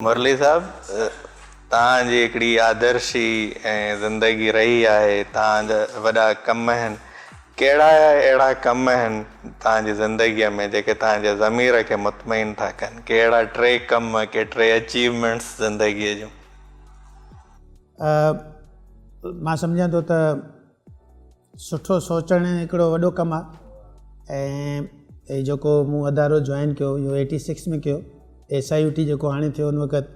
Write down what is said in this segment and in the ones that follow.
مرلي صاحب توهان جي هڪڙي آدرشي ۽ زندگي رهي آهي توهان جا وڏا ڪم آهن ڪهڙا اهڙا ڪم آهن توهان جي زندگي ۾ جيڪي توهان جي ضمير کي مطمئن ٿا ڪن ڪي اهڙا ٽي ڪم ڪي ٽي اچيومينٽس زندگي جون. مان سمجهان ٿو ته سٺو سوچڻ هڪڙو وڏو ڪم آ ۽ هي جيڪو مون ادارو جوائن ڪيو اهو ايٽي سڪس ۾ ڪيو ايس I U ٽي جيڪو هاڻي ٿيو ان وقت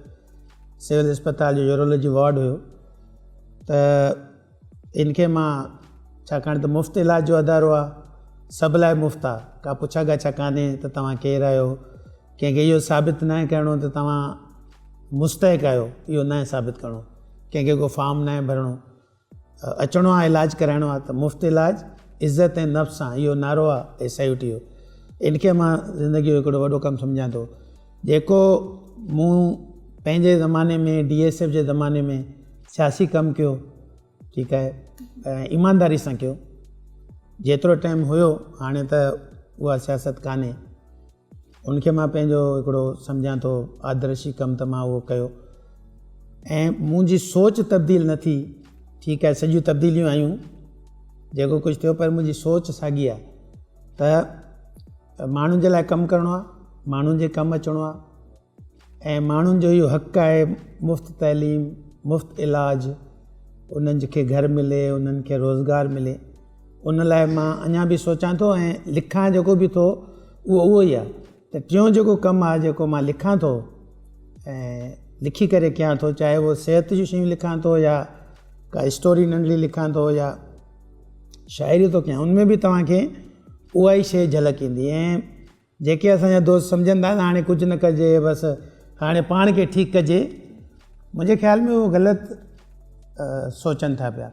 سول اسپتال جو يورولاجي وارڊ هيو ته ان کي مان ڇاڪاڻ ته مفت علاج جو ادارو آ سڀ لاء مفت آ ڪا پڇا ڳاڇا ڪانهي ته توهان ڪير آهيو ڪنهن کي اهو ثابت ناهي ڪرڻو ته توهان مستحق آهيو اهو ناهي ثابت ڪرڻو ڪنهن کي ڪو فارم ناهي ڀرڻو اچڻو آ علاج ڪرائڻو آ ته مفت علاج عزت ۽ نفس سان اهو نعرو آ ايس I U ٽي جو ان کي مان زندگي جو هڪڙو وڏو ڪم سمجهان ٿو جيڪو مون پنهنجي زماني ۾ ڊي ايس ايف جي زماني ۾ سياسي ڪم ڪيو ٺيڪ آهي ۽ ايمانداري سان ڪيو جيترو ٽائيم هيو هاڻي ته اها سياست ڪانهي ان کي مان پنهنجو هڪڙو سمجهان ٿو آدرشي ڪم ته مان اهو ڪيو ۽ منهنجي سوچ تبديل نه ٿي ٺيڪ آهي سڄيون تبديليون آيون جيڪو ڪجهه ٿيو پر منهنجي سوچ ساڳي آهي ته ماڻهن جي لاء ڪم ڪرڻو آهي ماڻهن جي ڪم اچڻو آهي ۽ ماڻهن جو اهو حق آهي مفت تعليم مفت علاج انهن کي گهر ملي انهن کي روزگار ملي ان لاء مان اڃا به سوچان ٿو ۽ لکان جيڪو به ٿو اهو اهو ئي آهي ته ٽيون جيڪو ڪم آهي جيڪو مان لکان ٿو ۽ لکي ڪري ڪيان ٿو چاهي اهو صحت جون شيون لکان ٿو يا ڪا اسٽوري ننڍڙي لکان ٿو يا شاعري ٿو ڪيان ان ۾ به توهانکي اها ئي شيء جهلڪ ايندي ۽ جيڪي اسان جا دوست سمجهن ٿا ته هاڻي ڪجهه نه ڪجي بس هاڻي پاڻ کي ٺيڪ ڪجي منهنجي خيال ۾ اهو غلط سوچن ٿا پيا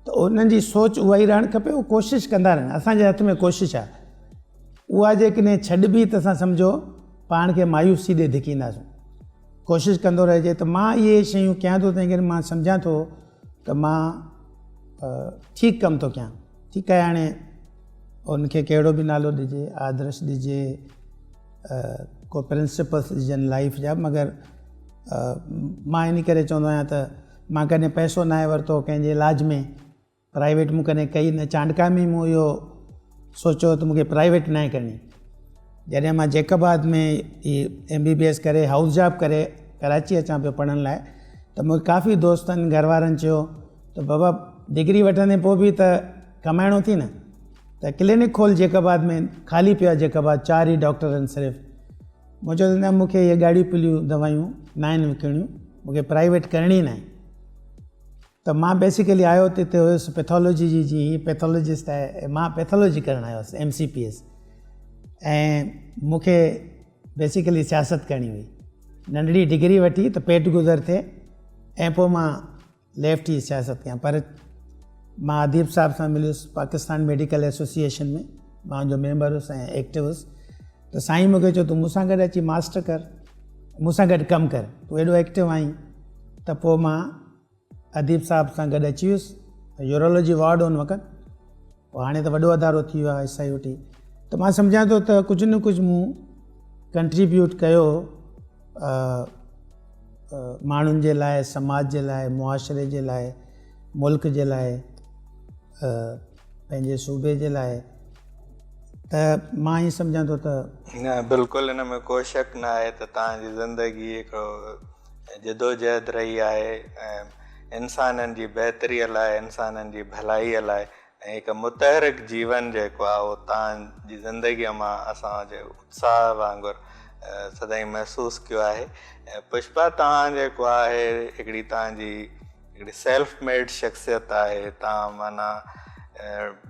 ته انهن جي سوچ اها ئي رهڻ کپي اهو ڪوشش ڪندا رهن اسانجي هٿ ۾ ڪوشش آهي اها جيڪڏهن ڇڏبي ته اسان سمجهو پاڻ کي مايوسي ڏي ڌڪينداسون ڪوشش ڪندو رهجي ته مان اهي شيون ڪيان ٿو تنهن ڪري مان سمجهان ٿو ته مان ٺيڪ ڪم ٿو ڪيان ٺيڪ آهي هاڻي ان کي ڪهڙو به نالو ڏجي آدرش ڏجي ڪو پرنسپلس ڏجن لائف جا مگر مان ان ڪري چوندو آهيان ته مان ڪڏهن پئسو ناهي ورتو ڪنهن جي علاج ۾ پرائيويٽ مون ڪڏهن ڪئي نه چانڊڪا ۾ مون اهو سوچيو ته مونکي پرائيويٽ ناهي ڪرڻي جڏهن مان جيڪب آباد ۾ هي ايم بي بي ايس ڪري هائوس جاب ڪري ڪراچي اچان پيو پڙهڻ لاء ته مونکي ڪافي دوستن گهر وارن چيو ته بابا ڊگري وٺندين پوء به ته ڪمائڻو ٿي نه ته ڪلينڪ کول جيڪب آباد ۾ خالي پيو آهي جيڪب آباد چار ئي ڊاڪٽر آهن صرف مون چيو ته نه مونکي اهي ڳاڙهيون پيليون دوائيون ناهن وڪڻيون مونکي پرائيويٽ ڪرڻي ناهي ته مان بيسيڪلي آيو ته هتي هيس پيٿالوجي جي جي هي پيٿالوجسٽ آهي مان پيٿالوجي ڪرڻ آيو هيس ايم سي پي ايس ۽ مون کي بيسيڪلي سياست ڪرڻي هئي ننڍڙي ڊگري وٺي ته پيٽ گذر ٿئي ۽ پوء مان ليفٽ جي سياست ڪيان پر مان اديب صاحب سان مليس پاڪستان ميڊيڪل ايسوسيئيشن ۾ مان ان جو ميمبر هيس ۽ ايڪٽو هيس ته سائين مون کي چيو تون مون سان گڏ اچي ماسٽر ڪر مون سان گڏ ڪم ڪر تون ايڏو ايڪٽو آهين ته پوء مان اديب صاحب سان گڏ اچي ويس يورولاجي وارڊ ان وقت پوء هاڻي ته وڏو ادارو ٿي ويو آهي ايس I U ٽي ته مان سمجهان ٿو ته ڪجهه نه ڪجهه مون ڪنٽريبيوٽ ڪيو ماڻهن جي لاء سماج جي لاء معاشري جي لاء ملڪ جي لاء پنهنجي صوبي جي لاء ته مان ائين سمجهان ٿو ته. نه بلڪل ان ۾ ڪو شڪ نه آهي ته توهان جي زندگي هڪڙو جدوجهد رهي آهي ۽ انسانن جي بهتري لاء انسانن جي ڀلائي لاء ۽ هڪ متحرڪ جيون جيڪو آهي اهو توهان جي زندگي مان اسان جي اتساهه وانگر سدائين محسوس ڪيو آهي پشپا توهان جيڪو آهي هڪڙي توهان جي هڪڙي سيلف ميڊ شخصيت آهي توهان معنيٰ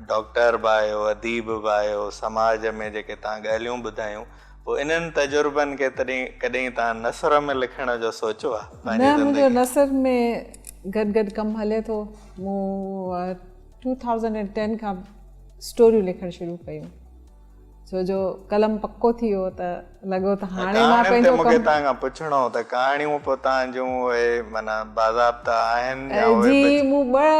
ڊاڪٽر به آهيو اديب به آهيو سماج ۾ جيڪي توهان ڳالهيون ٻڌايون پوء انهن تجربن کي تڏهن ڪڏهن توهان نثر ۾ لکڻ جو سوچيو آهي پنهنجي نه منهنجو نثر ۾ گڏ گڏ ڪم هلي ٿو مون ٽو ٿائوزنڊ اينڊ ٽين کان اسٽوريون لکڻ شروع ڪيون ڇو جو قلم پڪو ٿي ويو ته لڳو ته هاڻي مان پنهنجو ڪم. مونکي توهان کان پڇڻو هو ته ڪهاڻيون پوء توهان جون اهي معنيٰ باضابطا آهن يا اهي جي مون ٻه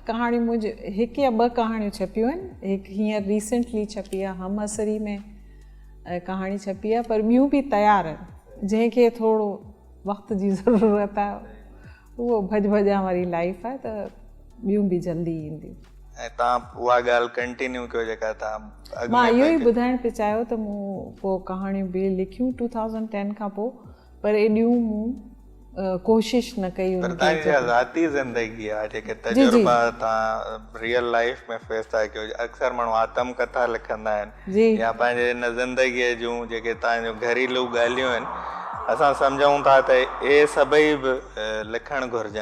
ڪهاڻيون منهنجي هڪ يا ٻه ڪهاڻيون ڇپيون آهن هڪ هينئر ريسينٽلي ڇپي آهي هم عصري ۾ ڪهاڻي ڇپي آهي پر ٻيون به تيار آهن جنهن کي ٿورو وقت جي ضرورت آهي اهو ڀڄ ڀڄان واري لائيف آهي ته ٻيون به جلدي اينديون. ۽ توهان اها ڳالهه ڪنٽينيو ڪيو جيڪا توهان اڳ مان ۾ اهو پئي ئي ڪئي. ٻڌائڻ پئي چاهيو ته مون پوء ڪهاڻيون به لکيون ٽو ٿائوزنڊ ٽين کان پوء پر ايڏيون مون ڪوشش نه ڪئي پر ان توهان کي جي جيڪا ذاتي زندگي آهي جيڪي جي جي تجربا توهان ريئل لائيف ۾ فيس ٿا ڪيو اڪثر ماڻهو آتم ڪٿا لکندا آهن جي يا پنهنجي ان زندگيء جون جيڪي توهان جون گهريلو ڳالهيون آهن اسان سمجهون ٿا ته اهي سڀئي به لکڻ گهرجن.